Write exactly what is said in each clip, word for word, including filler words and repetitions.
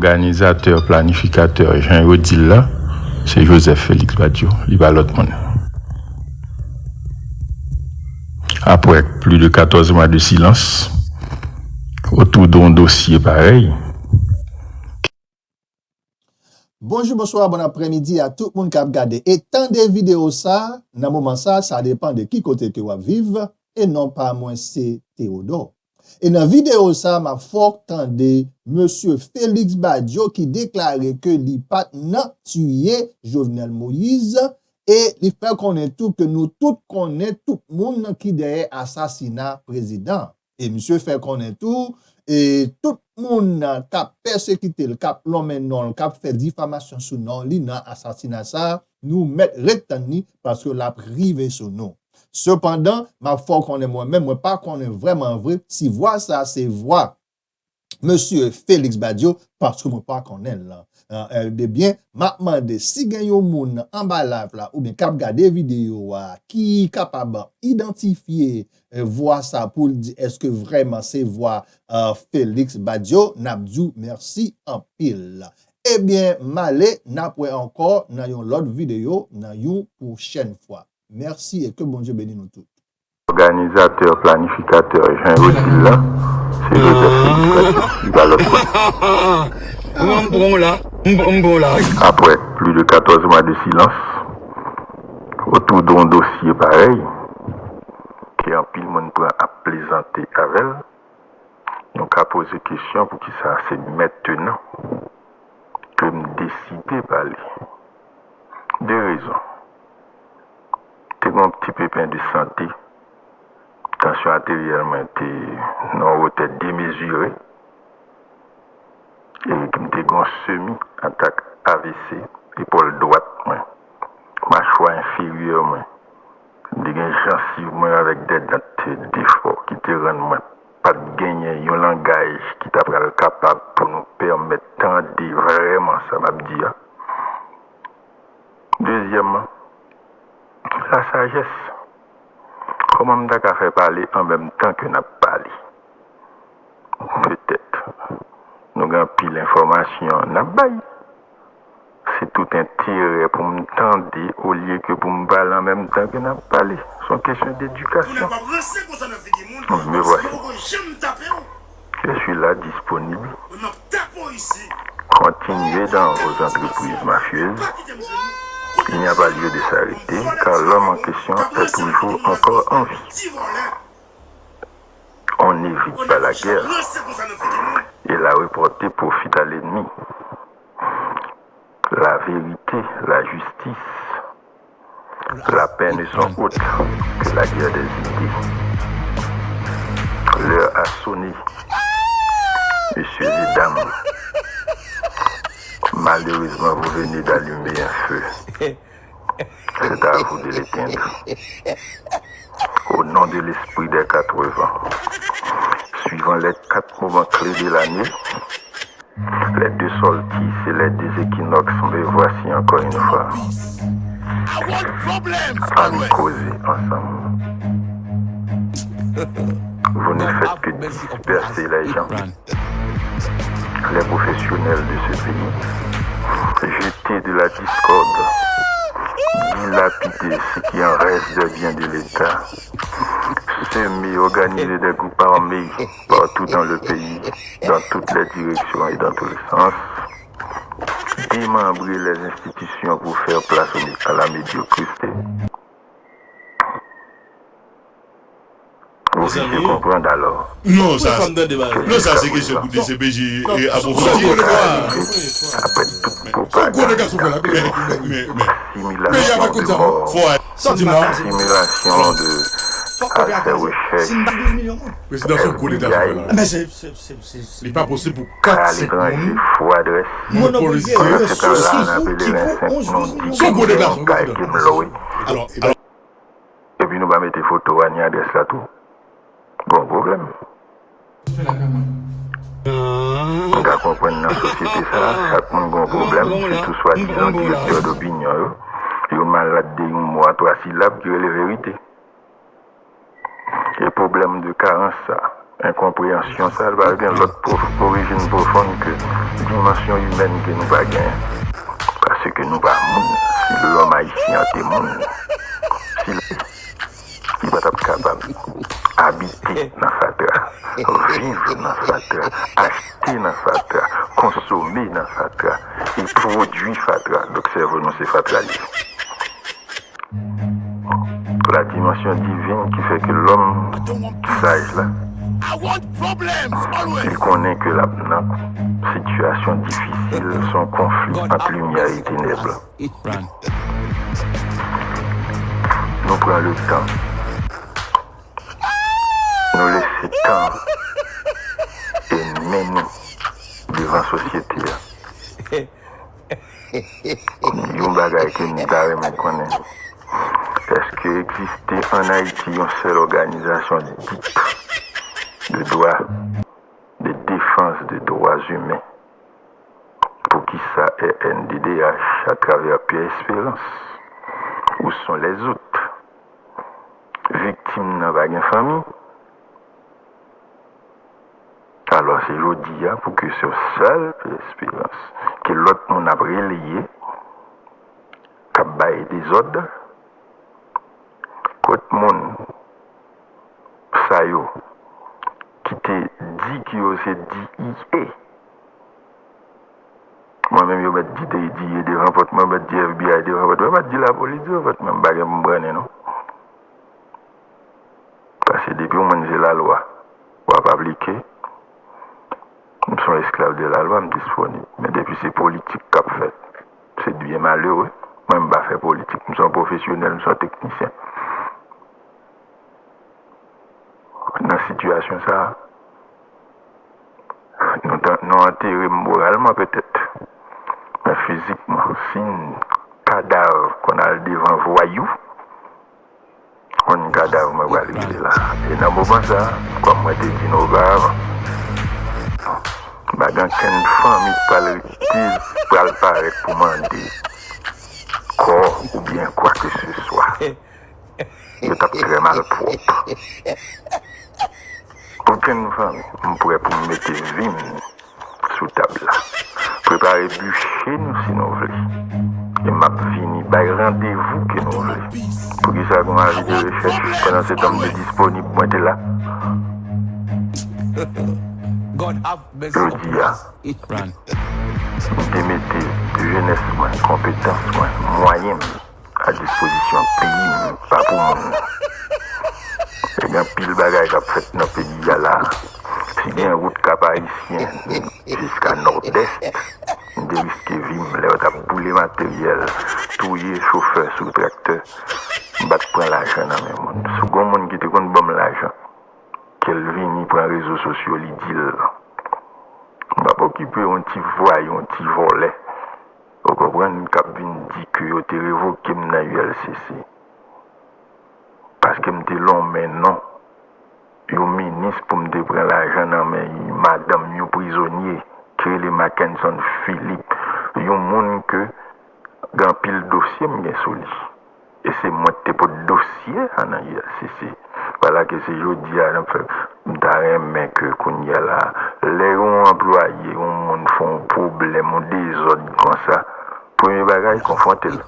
Òganizatè, planifikatè, jan yo di l la, se Joseph Félix Badio, li pa lòt moun. Apre plis de katòz mwa de silans otou de yon dosye parèy. Bonjou, bonswa, bon aprèmidi a tout moun k ap gade e tande videyo sa. Nan moman sa, sa depann de ki kote ke w ap viv. E non pa mwen, se Theodore. E nan videyo sa, m ap fè w tande mesye Félix Badio ki deklare ke li pa t nan tiye Jovenel Moïse. E li fè konnen tou ke nou tout konnen tout moun ki dèyè asasina prezidan. E misye fè konnen tou, e tout moun k ap pèsekite l, k ap lonmen non l, k ap fè difamasyon sou non li nan asasina sa, nou mèt ret tann li paske l ap rive sou nou. Sepandan, m ap fè w konnen mwen menm, mwen pa konnen vrèman vre si vwa sa se vwa mesye Félix Badio, paske mwen pa konnen l. Ebyen, m ap mande si gen yon moun anba live la oubyen k ap gade videyo a ki kapab idantifye vwa sa pou l di èske vrèman se vwa Félix Badio, n ap di w mèsi anpil. Ebyen, m ale, n ap wè ankò nan yon lòt videyo, nan yon pwochèn fwa. Mèsi e ke Bondye beni nou tout. Òganizatè, planifikatè, jan yo di l la, se Joseph Félix Badio, li pa lòt moun. Mwen m pran w la, m pran w la. Apre plis de katòz mwa de silans otou de yon dosye parèy, ke anpil moun pran ap plezante avè l, nou ka poze kesyon poukisa se mentenan ke m deside pale. De rezon. Te gen yon ti pepen de sante. Tansyon ateryèl mwen te nan yon wotè demezire. E m te gen yon semi atak A V C, epòl dwat mwen, machwa enferyè mwen. M te gen jansiv mwen avèk de dan te defò ki te rann mwen pa t genyen yon langaj ki ta pral kapab pou nou pèmèt tande vrèman sa m ap di a. Dezyèmman, lasajès. Kòman m ta ka fè pale an menm tan ke n ap pale? Petèt, nou gen anpil enfòmasyon n ap bay. Se tout enterè pou m tande olye ke pou m pale an menm tan ke n ap pale. Se yon kesyon dedikasyon. Me vwasi. Je suis là disponible. Continuez dans vos entreprises mafieuses. Il n'y a pas lieu de s'arrêter, car l'homme en question est toujours encore en vie. On n'évite pas la guerre et la reporter profite à l'ennemi. La vérité, la justice, la paix ne sont autres que la guerre des idées. L'heure a sonné, messieurs et dames. Malheureusement, vous venez d'allumer un feu. C'est à vous de l'éteindre. Au nom de l'esprit des quatre vents, suivant les quatre moments clés de l'année, les deux solstices et les deux équinoxes, me voici encore une fois. Ann koze ansanm. Vous ne faites que disperser les gens, les professionnels de ce pays, jeter de la discorde, dilapider ce qui en reste des biens de l'État, semer, organiser des groupes armés partout dans le pays, dans toutes les directions et dans tous les sens, démembrer les institutions pour faire place au- à la médiocrité. Ou vise konprann alò. Non, sa, non, sa se kesyon pou D C P J apwofondi. Apre tout pwopaganda, asimilasyon de mò, asimilasyon de al fè rechèch FBI, li pa posib pou kat sèt moun fo adrès, monopolize se tan la n apele ven senk non di yon kay ke m lwe. Epi nou pa mete foto a ni adrès la tou. Gon pwoblèm. M ka konprann nan sosyete sa, chak moun gon pwoblèm, sitou swadizan direktè dopinyon yo. Yo malad de yon mo a twa silab ki rele verite. E pwoblèm de karans sa, Enkonpreyansyon sa a pa gen lòt pwof- orijin pwofonn ke dimansyon imèn ke nou pa genyen. Paske nou pa moun. Si lòm ayisyen an te moun, si l- li pa t ap kapab abite nan fatra, viv nan fatra, achte nan fatra, konsome nan fatra, e pwodui fatra. Donk sèvo nou se fatra li ye. La dimansyon divin ki fè ke lòm saj la, li konnen ke l ap nan sitiyasyon difisil, se yon konfli ant limyè e tenèb. Nou pran letan, nou lese tan e men nou devan sosyete a. Yon bagay ke m ta renmen konnen, èske egziste ann Ayiti yon sèl òganizasyon dit de dwa, de defans de dwa imen? Poukisa R N D D H atravè Pierre Espérance? Où sont les autres? Viktim nan pa gen fanmi. Alò se jodi a pou ke se yon sèl Pierre Espérance ke lòt moun ap releye, k ap bay dezòd. Kot moun sa yo ki te di ke yo se D E A? Mwen menm yo mèt di D E A devan pòt mwen, yo mèt di F B I devan pòt mwen, yo mèt di lapolis devan pòt mwen, m pa gen pou m brannen non. Paske depi yon moun se lalwa w ap aplike, m se yon esklav de lalwa, m disponib. Men depi se politik k ap fèt, se byen malere. Mwen m pa fè politik, m se yon pwofesyonèl, m se yon teknisyen. Nan sitiyasyon sa a, nou, ta- nou antere m moralman petèt, men fizikman, si yon kadav konn al devan vwayou, konn kadav mwen pral rive la. E nan moman sa a, kòm mwen te di nou oparavan, m pa gen okenn fanmi k pral rete, pral parèt pou mande kò oubyen kwakeseswa. Yo t ap trè malpwòp. Okenn fanmi, m prè pou m mete vi m sou tab la. Prepare biche nou si nou vle. E m ap vini bay randevou ke nou vle. Poukisa gen yon avi de rechèch pandan se tan m te disponib, mwen te la? Jodi a, m te mete jenès mwen, konpetans mwen, mwayen m a dispozisyon peyi m, pa pou moun. E gen anpil bagay k ap fèt nan peyi a la. Si gen wout Kap Ayisyen jiska Nòdès, m te riske vi m lè yo t ap boule materyèl, touye chofè sou traktè, m pa t pran lajan nan men moun. Si w gen yon moun ki te konn ban m lajan, ke l vini pran rezo sosyo, li di l, m p ap okipe yon ti vwayou, yon ti vòlè, ou konprann, k ap vin di ke yo te revoke m nan U L C C. Paske m te lonmen non yon minis pou m te pran lajan nan men madanm yon prizonye ki rele Mackenson Philippe, yon moun ke gen anpil dosye m gen sou li. E se mwen ki te pot dosye a nan U L C C. Vwala ke se jodi a n ap fè. M ta renmen ke kounye a la, lè yon anplwaye, yon moun fè yon pwoblèm, yon dezòd konsa, premye bagay, konfwonte l.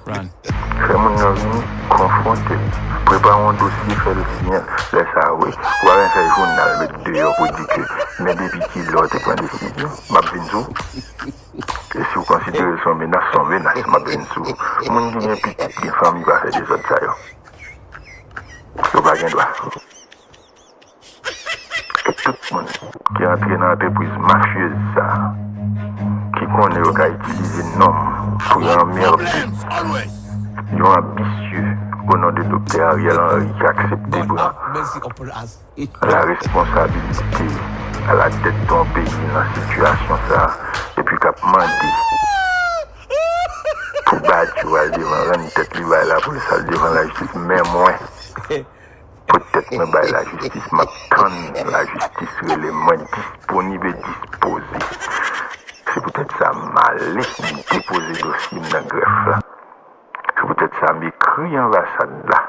Fè moun nan vini, konfwonte l. Prepare yon dosye, fè l siyen l. Lè sa a, wi, ou pa bezwen fè jounal, met deyò pou di ke, men depi kilè w te pran desizyon, m ap vin sou ou. E si w konsidere l se yon menas, se yon menas, m ap vin sou ou. Moun ki gen pitit, gen fanmi, pa fè dezòd sa yo. Yo pa gen dwa. E tout moun ki antre nan antrepriz mafyez sa a, ki konnen yo ka itilize non m pou yo anmède yon anbisye o non de Doktè Ariel Henry ki aksepte pran la responsabilite a la tèt de yon peyi nan sitiyasyon sa a, epi k ap mande pou Badio al devan, rann tèt li bay lapolis, al devan lajistis, men mwen, poutèt mwen bay lajistis, m ap tann lajistis rele m, mwen disponib e dispoze. Se poutèt sa m ale, m depoze dosye m nan grèf la. Se poutèt sa m ekri anbasad la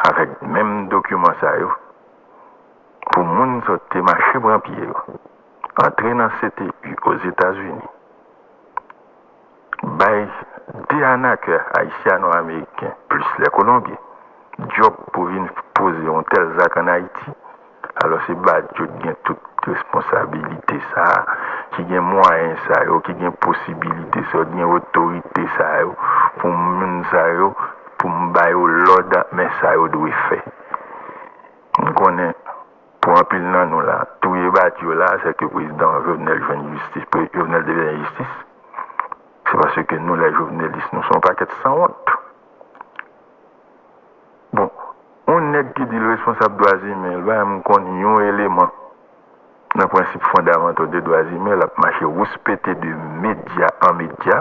avèk menm dokiman sa yo. pou moun sa yo te mache pran pye yo, antre nan C T U Ozetazini, bay de anakè ayisyano-ameriken plis lè Kolonbyen djòb pou vin poze yon tèl zak ann Ayiti, alò se Badio ki gen tout responsabilite sa a, ki gen mwayen sa yo, ki gen posibilite sa yo, ki gen otorite sa yo, pou moun sa yo, pou m ba yo lòd, men sa yo dwe fè. M konnen pou anpil nan nou la, touye Badio la, se ke prezidan Jovenel jwenn jistis, pre- Jovenel te jwenn jistis, se paske nou, lè jovenelis, nou se yon pakèt sanwont. Bon, yon nèg ki di l responsab dwa imen, l pa menm konn yon eleman nan prensip fondamantal de dwa imen, l ap mache wouspete de medya an medya,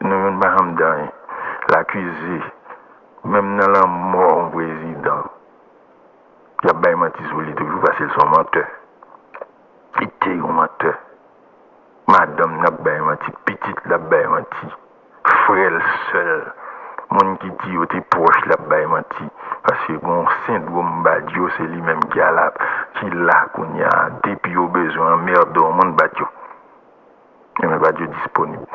nou youn pa janm di anyen. L akize, menm nan lanmò yon prezidan, y ap bay manti sou li toujou, paske l se yon mantè. Li te yon mantè. Madanm l ap bay manti, pitit l ap bay manti, frè l, sè l, moun ki di yo te pwòch l ap bay manti. Paske gen yon sendwòm Badio, se li menm ki ala, ki la kounye a, depi yo bezwen anmède yon moun, Badio. Ebyen, Badio disponib.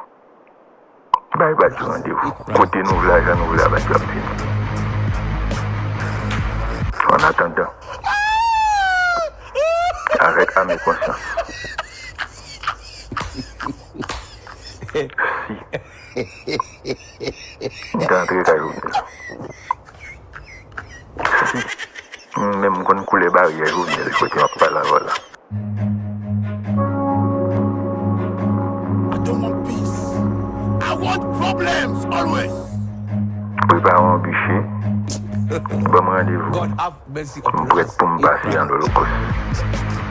Bay Badio randevou. Kote nou vle a, jan nou vle a, Badio ap vini. An atandan, avèk ame konsyans, si m te antre kay Jovenel, si m menm konn koulè baryè Jovenel, kote m ap pale avè w la, I don't want peace. I want problems always. Prepare yon biche, ban m randevou. M prèt pou m pase an Lolokos.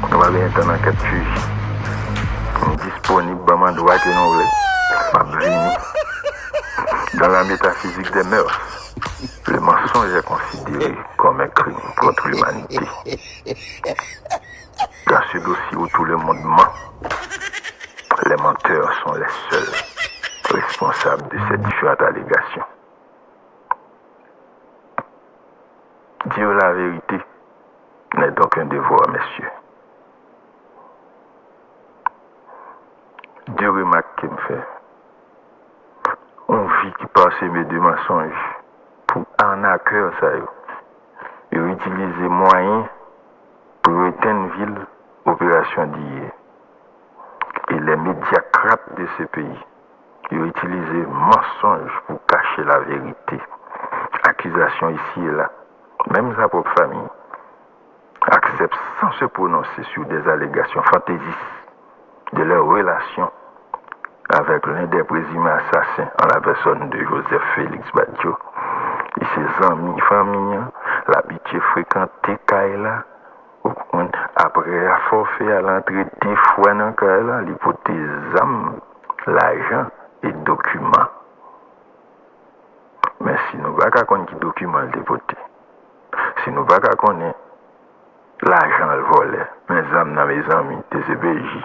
Nou pa genyen tan nan kèt fiji. M disponib, ban m andwa ke nou vle. M ap vini. Dans la métaphysique des mœurs, le mensonge est considéré comme un crime contre l'humanité. Dans ce dossier où tout le monde ment, les menteurs sont les seuls responsables de ces différentes allégations. Dire la vérité n'est donc un devoir, messieurs. De remak ke m fè. Yon vi ki paseme de mansonj pou anakè sa yo. Yo itilize mwayen pou yo etenn vi l, operasyon D I E. E les médiocrates de ce pays, yo itilize mansonj pou kache la verite. Akizasyon isi e la, menm sa pwòp fanmi aksepte sans se prononcer sur des allégations fantaisistes de leur relation avec l'un des présumés assassins en la personne de Joseph Félix Badio e se zanmi fanmi an, l abitye frekante kay la, ou konprann, apre a fòfe a, l antre de fwa nan kay la, li pote zam, lajan e dokiman. Men si nou pa ka konn ki dokiman l te pote, si nou pa ka konnen lajan l vòlè, men zam nan, mezanmi, D C P J,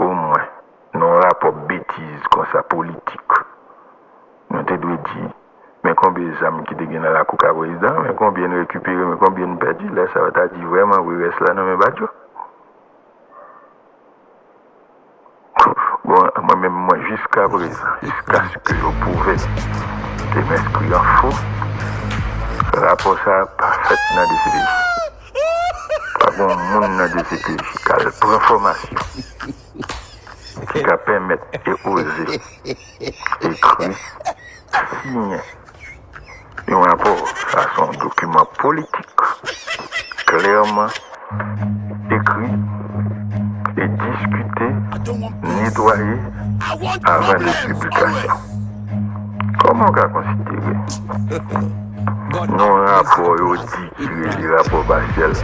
omwen, nan yon rapò betiz konsa politik, nou te dwe di, men konbyen zam ki te gen nan lakou ka prezidan, men konbyen n rekipere, men konbyen n pèdi, lè sa yo ta di vrèman vre rès la nan men Badio. Bon, mwen menm, mwen, jiska prezan, jiskaske yo pwouve ke m enskri an fo, rapò sa a pa fèt nan D C P J. Pa gen yon moun nan D C P J k al pran fòmasyon ki ka pèmèt e oze ekri, siyen yon rapò, sa se yon dokiman politik, klèman ekri e diskite, netwaye avan de piblikasyon. Kòman w ka konsidere yon rapò yo di ki rele rapò pasyèl,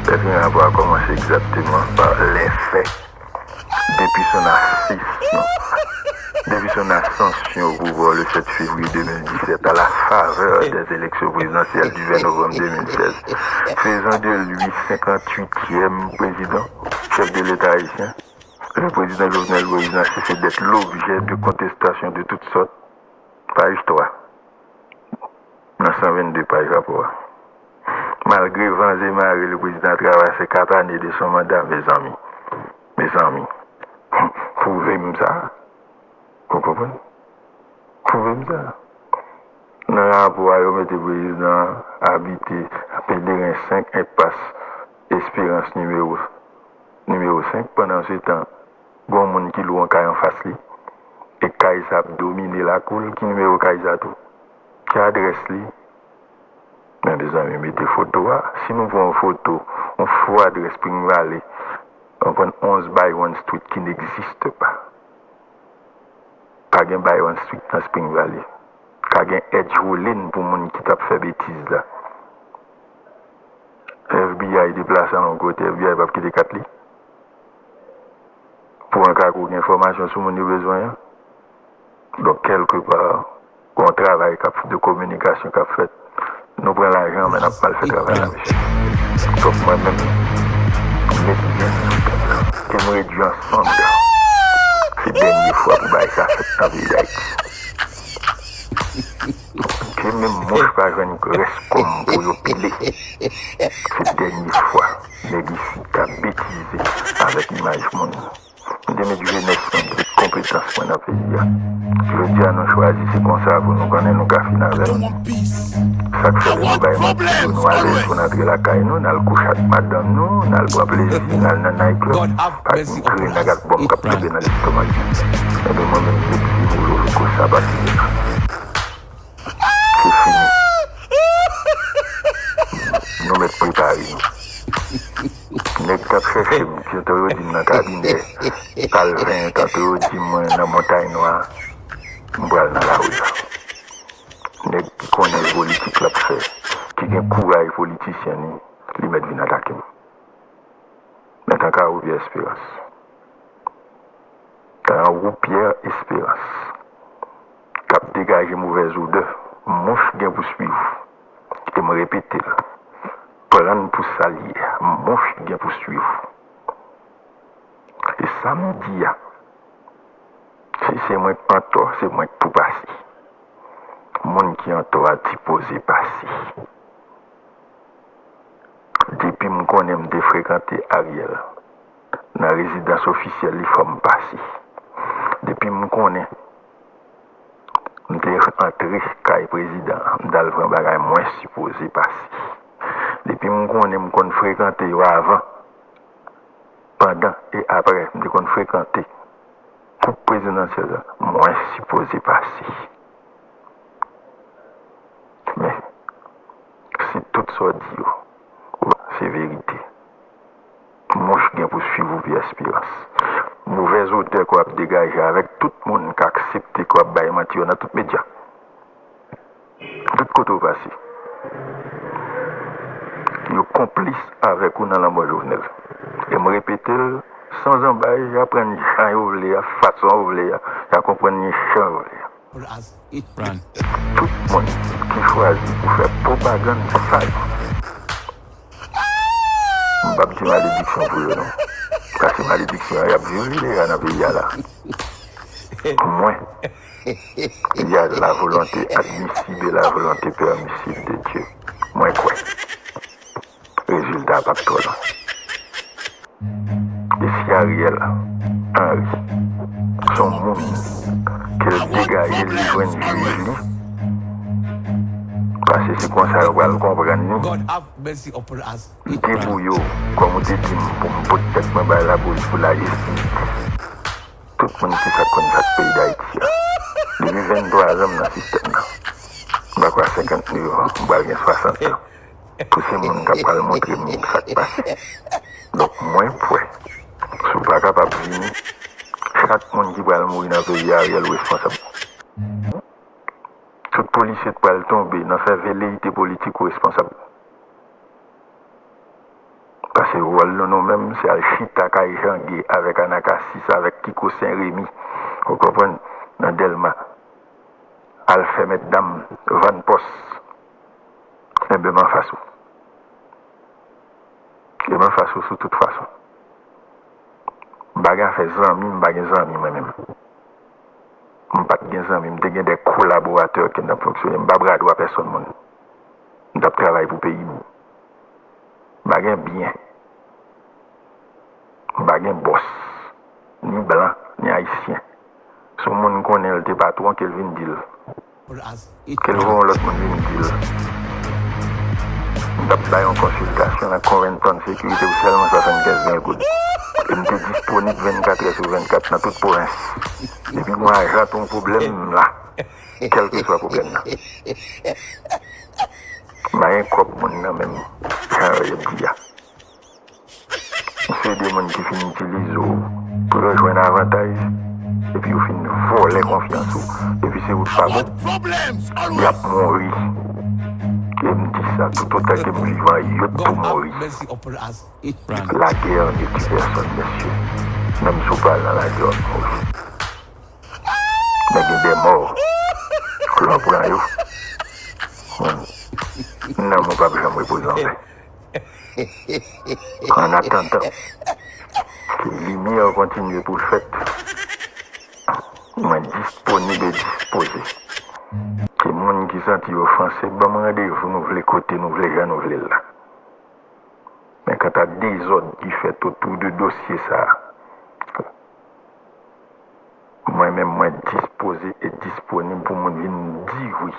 lè gen rapò a kòmanse egzakteman pa lè fè. Depuis son accession, depuis son ascension au pouvoir le sept février deux mille dix-sept, à la faveur des élections présidentielles du vingt novembre deux mille seize, faisant de lui cinquante-huitième président, chef de l'État haïtien, le président Jovenel Moïse n'a cessé d'être l'objet de contestation de toutes sortes. Page trois. Nan san vennde paj rapò a. Malgre van e mare, le prezidan a travèse kat ane de son manda, mezanmi. Mezanmi. Pwouve m sa. Ou konprann? Pwouve m sa. Nan rapò a, yo mete prezidan an abite Peleren senk, enpas Esperans nimewo, nimewo senk. Pandan se tan, gen yon moun ki lwe yon kay anfas li. E kay sa ap domine lakou l. Ki nimewo kay sa tou? Ki adrès li? Men mezanmi, mete foto a. Si nou pran yon foto, yon fo adrès Spring Valley, nou pran onz Byron Street qui n'existe pas. Pa gen Byron Street nan Spring Valley. Ka gen Edge Woolin pou moun ki t ap fè betiz la. F B I deplase al yon kote, F B I p ap kite kat li. Pou an ka kou gen enfòmasyon sou moun yo bezwen an. Donk, kèlkepa, gon travay k ap, de kominikasyon k ap fèt. Nou pran lajan, men n ap mal fè travay la, mesye. Donk, mwen menm, m met byen sou tèt la. Ke m redui an sann. Se dènye fwa pou bagay sa fèt nan peyi Dayiti. Ke menm mouch pa jwenn rès kò m pou yo pile. Se dènye fwa nèg isit ka betize avèk imaj moun. M te met jenès mwen, m te met konpetans mwen nan peyi a. Jodi a, nou chwazi, se konsa pou nou konnen nou ka fin avè l. Sa k fè lè nou bay manti, nou alèz pou n antre lakay nou, n al kouche ak madanm nou, n al pran plezi, n al nan night club, pa gen grenn ak bòm k ap tonbe nan lestomak yo. Enben, mwen menm, se ti moulo louko sa pase. Se fini. Nou mèt prepare nou. Nèg k ap chèche m, tanto yo di m nan kabinè Kalven, tanto yo di mwen nan Montay Nwa, m pral nan lari a. Nèg ki konnen politik l ap fè, ki gen kouraj politisyen li, li mèt vin atake m. Mèt an ka ou Pierre Espérance. Tan an ou Pierre Espérance k ap degaje movèz odè, mouch gen pou swiv ou. E m repete l, pran n pou sa l ye a, mouch gen pou swiv ou. E sa m di a, si se mwen k antò, se mwen k pou pase. Moun ki antò a sipoze pase. Depi m konnen m te frekante Ariel nan rezidans ofisyèl li, fò m pase. Depi m konnen m te antre kay prezidan an, m t al pran bagay, mwen sipoze pase. Depi m konnen m konn frekante yo avan, pandan e apre, m te konn frekante koup prezidansyèl la, mwen sipoze pase. Men, si tout sa w di yo, se verite, mouch gen pou swiv ou, Pierre Espérance. Movèz odè ke w ap degaje avèk tout moun k aksepte ke w ap bay manti yo nan tout medya. Tout kote w pase, yo konplis avèk ou nan lanmò Jovenel. E m repete l san zanbay, y a pran jan yo vle a, fason yo vle a, y a konprann li jan yo vle a. Tout moun ki chwazi pou fè pwopagann sal, m p ap di malediksyon pou yo non. Paske malediksyon an y ap viv li deja nan peyi a la. Mwen, il y a la volonté admissible et la volonté permissible de Dieu. Mwen kwè rezilta a p ap twò lwen. E si Ariel Henry se yon moun ke l degaje l, li jwenn jij li, paske se konsa yo pral konprann li, m debouye w, kòm ou te di m, pou m pot tèt mwen bay lapolis pou lajistis. Tout moun ki sa k konn sa k peyi Dayiti a. Depi venntwa zan m nan sistèm nan. M pa kwè a senkant nèf an, m pral gen swasant an. Pou se moun k ap pral montre m sa k pase. Donk, mwen kwè, si w pa kapab vini, chak moun ki pral mouri nan peyi a, Ariel ou responsab. Tout polisye k pral tonbe nan fè veleyite politik ou responsab. Paske wòl nou, nou menm, se al chita kay Jan Gay avèk Anacasis, avèk Kiko Sen Remi, ou konprann, nan Dèlma. Al fè mètdam vann pòs. Enben, m anfas ou. E m anfas ou sou tout fason. M pa gen afè zanmi, m pa gen zanmi mwen menm. M pa t gen zanmi, m te gen de kolaboratè ke n t ap fonksyone. M pa bradwa pèsonn moun. M t ap travay pou peyi m. M pa gen byen. M pa gen bòs. Ni blan, ni ayisyen. Si yon moun konnen l te patwon, ke l vin di l. Ke l voye yon lòt moun vin di l. M t ap bay yon konsiltasyon nan Covington Security pou sèlman swasannkenz mil goud. E m te disponib vennkat è sou vennkat nan tout pwovens. Depi m wè ajan t yon pwoblèm, m la. Kèlkeswa pwoblèm nan. M pa gen kòb moun nan menm, jan yo di a. Se de moun ki fin itilize w pou yo jwenn avantaj, epi yo fin vòlè konfyans ou, epi se ou k pa bon, y ap mouri. E m di sa, toutotan ke m vivan, yo tou mouri. La guerre ne tue personne, mesye. Menm si w pa al nan lagè, w ap mouri. Men gen de mò, lè w pran yo, nanm ou p ap janm repoze anpè. An atandan ke limyè kontinye pou l fèt, mwen disponib e dispoze ke moun ki santi yo ofanse, ban m randevou nou vle, kote nou vle, jan nou vle l la. Men kanta dezòd ki fèt otou de dosye sa a, mwen menm, mwen dispoze e disponib pou moun vin di wi.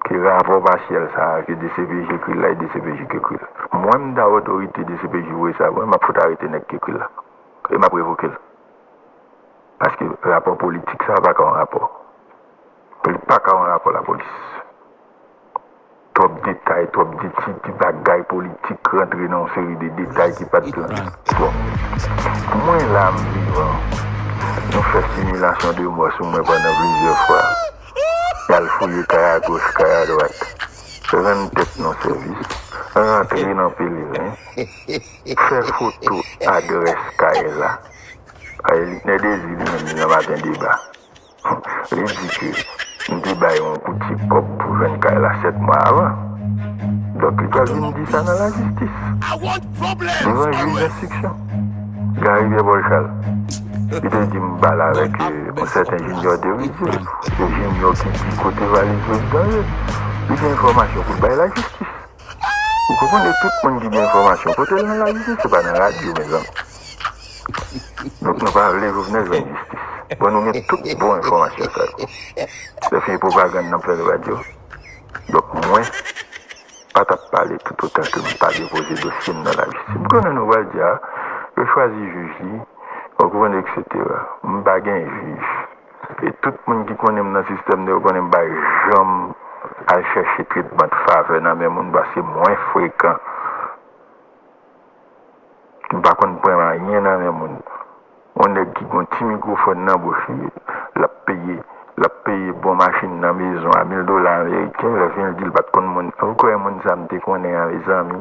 Ke rapò pasyèl sa a, ke D C P J ekri l la, e D C P J ki ekri l. Mwen, m ta otorite D C P J voye sa, mwen, m ap fout arete nèg ki ekri l la. E m ap revoke l. Paske rapò politik sa a pa ka yon rapò. Li pa ka yon rapò lapolis. Twòp detay, twòp de ti, ti bagay politik rantre nan yon seri de detay ki pa t lan. Bon. Mwen la, m vivan. Nou fè similasyon de mò sou mwen pandan plizyè fwa. Y al fouye kay agoch, kay adwat. Rann tèt nou sèvis. Rantre nan pelerin. Fè foto adrès kay la. Ay, Elitner Désir li menm li nan Maten Deba. Li di ke m te bay yon koutye kòb pou jwenn kay la sèt mwa avan. Donk, li pral vin di sa nan lajistis. Devan jij enstriksyon. Gary Pierre Paul Charles. Li te di m pale avèk, euh, yon sèten Junior Derizier. Se Junior ki di kote valiz prezidan ye. Li gen enfòmasyon pou l bay lajistis. Ou konprann, e tout moun ki gen enfòmasyon, pote l nan lajistis, se pa nan radyo, mezanmi. Donk, nou pa vle Jovenel jwenn jistis. Bon, nou gen tout bon enfòmasyon sa yo. Lè fè pwopagann nan fè radyo. Donk, mwen pa t ap pale toutotan ke m pa depoze dosye m nan lajistis. M konnen nou pral di a, yo chwazi jij li, ou konprann, etsetera. M pa gen jij. E tout moun ki konnen m nan sistèm nan, yo konnen m pa janm al chèche tretman de favè nan men moun, paske mwen frekan. M pa konn pran anyen nan men moun. Yon nèg ki gon ti mikwofòn nan bouch li, l ap peye, l ap peye bon machin nan mezon a mil dola ameriken, lè fini l di l pa t konn moun. Ou kwè moun sa m te konnen an, mezanmi?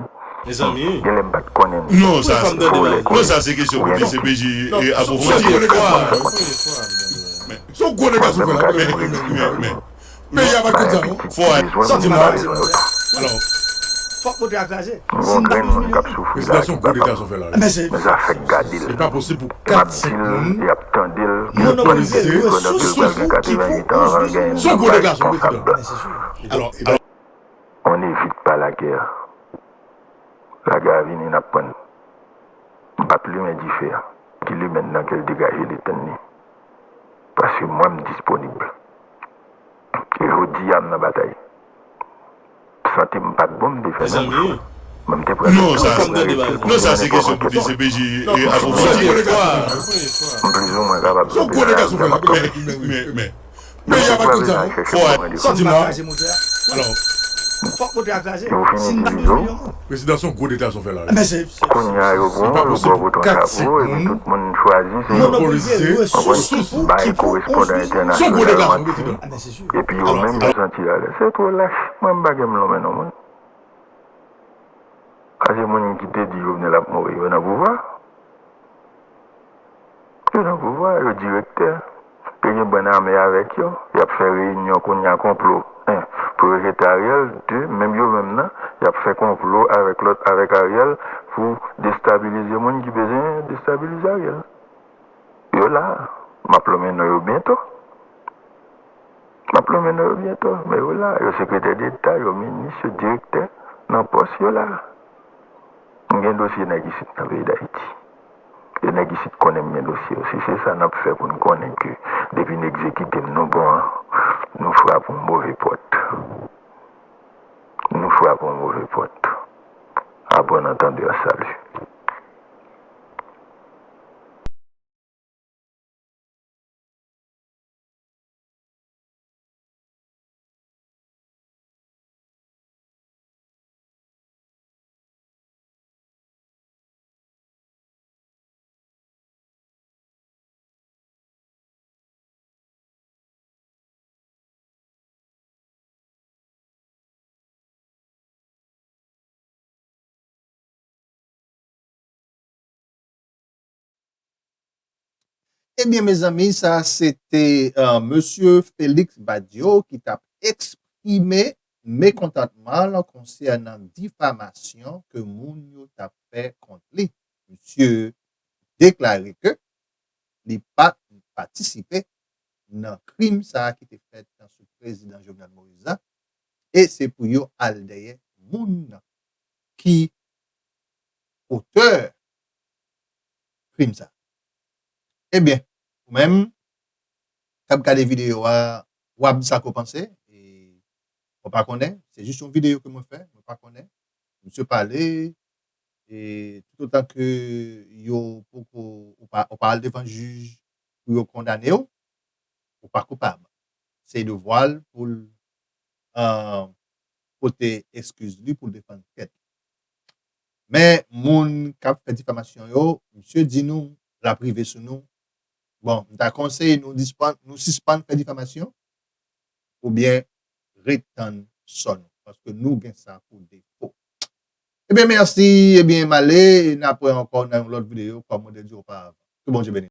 Mezanmi. Genlè m pa t konnen l. Non, sa, non, sa se kesyon pou D C P J apwofondi. Se yon gwo nèg k ap soufri la. Men, men, men, men. Peyi a pa t konn sa, non. Fò a santi mal. Alò. Fòk moto a kraze. Si n pa douz milyon moun. Prezidan, se yon gwo deklarasyon fè la. Men se, men sa fèk gade l. Se pa posib pou kat, senk moun. Y ap tande l. Yon nonm ki te resous sou fou ki pou ouvri. Se yon gwo deklarasyon, prezidan. Alò, alò. On n'évite pas la guerre. Lagè a vini, n ap pran l. M p ap limen dife a. Ki limen l nan ke l degaje l etenn li. Paske mwen, m disponib. E jodi a, m nan batay. Sante m pa t bon, m te fè menm chwa. Men m te pran letan pou m rete pou m mennen pwòp ankèt mwen. M plizoumwen kapab kanpe la, men m ap kanpe. Men, men, men. Peyi a pa t konn sa, non. Fò a santi mal. Alò. Fòk moto a kraze. Si n pa douz milyon moun. Prezidan, se yon gwo deklarasyon fè la. Men se, se, kounye a, yo pran yon lobò pou ton chapo, epi tout moun chwazi, se yon nonm ki te resous ki pou, ki pou ouvri. Se yon gwo deklarasyon, prezidan. Epi yo menm, yo santi alèz. Se twò lach. Mwen, m pa gen m lonmen non, moun. Paske moun ki te di Jovenel ap mouri, yo nan pouvwa. Yo nan pouvwa, yo direktè. Yo gen bann ame avèk yo. Y ap fè reyinyon kounye a, konplo, en, pou yo jete Ariel. De, menm yo menm nan, y ap fè konplo avèk lòt, avèk Ariel, pou destabilize moun ki bezwen destabilize Ariel. Yo la, m ap lonmen non yo byento. M ap lonmen non yo byento, men yo la, yo sekretè deta, yo minis, yo direktè, nan pòs yo la. M gen dosye nèg isit nan peyi Dayiti. E nèg isit konnen m gen dosye yo. Si se sa n ap fè pou n konnen ke depi n egzekite m, nou pran, nou frape yon move pòt. Nou frape yon move pòt. À bon entendeur, salut. Ebyen, mezanmi, sa se te, euh, mesye Félix Badio ki t ap eksprime mekontantman l konsènan difamasyon ke moun yo t ap fè kont li. Misye deklare ke li pa t patisipe nan krim sa a ki te fèt sou prezidan Jovenel Moïse la, e se pou yo al dèyè moun ki otè krim sa. Ebyen, ou menm k ap gade videyo a, w ap di sa ke w panse. E mwen pa konnen, se jis yon videyo ke mwen fè, mwen pa konnen. Misye pale, e toutotan ke yo poko, ou pa, ou pa al devan jij pou yo kondane w, ou pa koupab. Se devwa l pou l, euh, pote eskiz li, pou l defann tèt li. Men moun k ap fè difamasyon yo, misye di nou, l ap rive sou nou. Bon, m ta konseye nou dispann, nou sispann fè difamasyon, oubyen ret tann sò nou, paske nou gen sa pou defo. Ebyen, mèsi, ebyen, m ale, e n ap wè ankò nan yon lòt videyo, kòm mwen te di oparavan. Ke Bondye beni.